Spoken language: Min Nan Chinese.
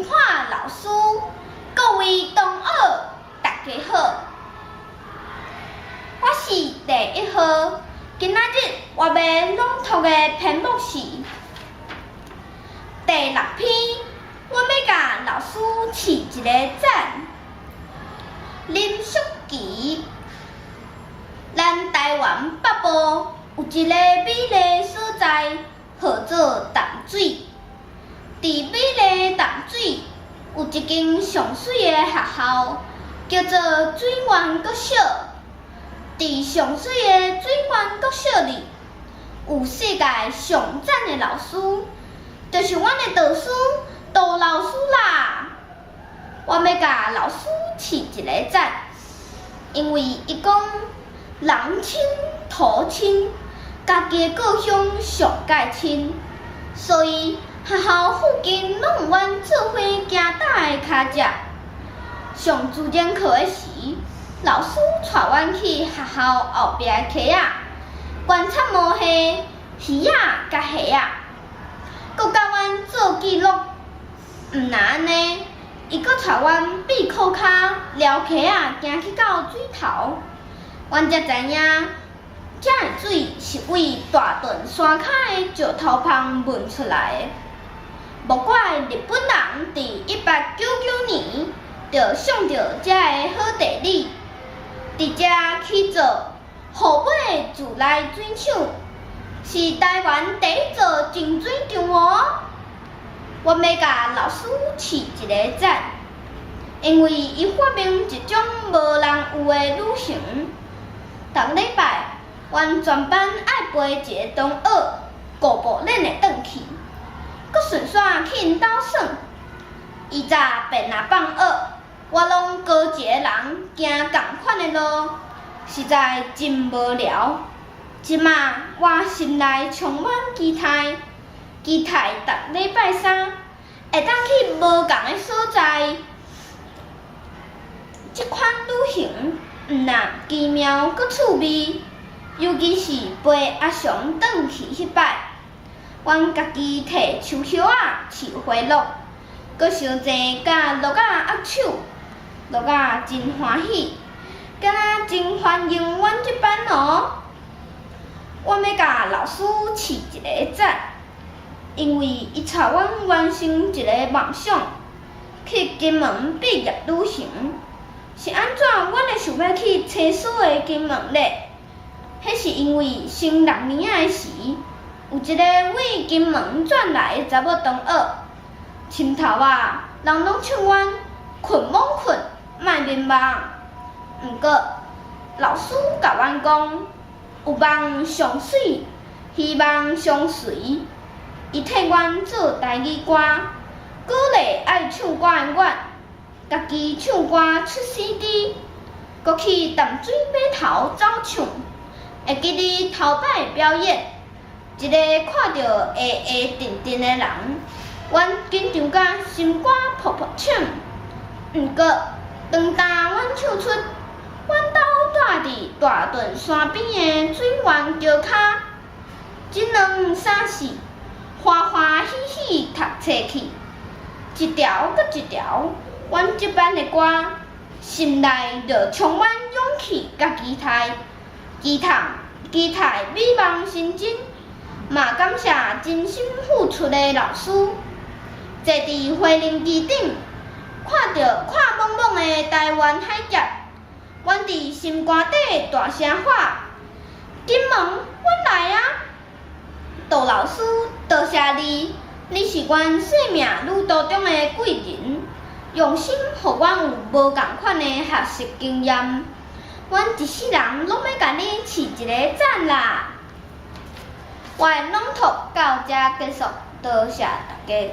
金華老師，各位同學，大家好，我是第一號。今仔日我欲朗讀的篇目是第六篇，我欲共老師揤一個讚。林淑琪，咱台灣北部有一個美麗所在，號做淡水。佇美麗淡水有一間上媠的學校，叫做水源國小。佇上媠的水源國小裡，有世界上讚的老師，就是阮的導師杜老師啦。我欲共老師揤一个讚，因為伊講人親土親，家己的故鄉上蓋親，所以學校附近攏有阮做伙行踏的跤跡。上自然課的時，老師帶阮去學校後壁的溪仔觀察毛蟹、魚仔佮蝦仔，閣教阮做記錄。毋若按呢，伊閣帶阮閉褲跤撩溪仔行去到水頭，阮才知影，遮的水是對大屯山跤的石頭縫噴出來的。無怪日本人佇1899年就相著遮的好地理，佇遮起造虎尾自來水廠，是台灣第一座淨水廠哦。我欲共老師揤一个讚，因為伊發明一種無人有的旅行。逐禮拜，阮全班愛陪一个同學顧步練的轉去，閣順紲去𪜶兜耍。伊早便若放學，我攏孤一個人行仝款的路，實在真無聊。這馬我心內充滿期待，期待逐禮拜三會當去無仝的所在。這款旅行毋但奇妙閣趣味，尤其是陪阿雄轉去彼擺，阮家己提樹葉仔飼花鹿，閣相爭佮鹿仔握手，鹿仔真歡喜，敢若真歡迎阮這班哦。我欲共老師揤一个讚，因為伊帶阮完成一个夢想，去金門畢業旅行。是按怎阮會想欲去吹嘘的金門咧？彼是因為升六年仔的時，有一个對金門轉來的查某同學，深頭仔，人攏笑阮睏罔睏，莫眠夢。毋過老師共阮講，有夢上媠，希望相隨。伊替阮做台語歌，鼓勵愛唱歌的阮，家己唱歌出 CD，閣去淡水碼頭走唱，會記得頭擺表演，一个看著會會定定的人，阮緊張甲心肝噗噗衝。毋過，當當阮唱出阮兜蹛佇大屯山邊的水源橋跤，這兩三四，歡歡喜喜讀冊去，一條閣一條，阮這班的歌，心內就充滿勇氣佮期待，期待期待美夢成真，嘛感謝真心付出的老師。坐佇飛行機頂，看著闊莽莽的台灣海峽，阮佇心肝底大聲喊：金門，阮來啊！杜老師，多謝你，你是阮生命旅途中的貴人，用心予阮有無仝款的學習經驗。阮一世人攏欲共你揤一个讚啦！我的朗讀到遮結束，多謝大家。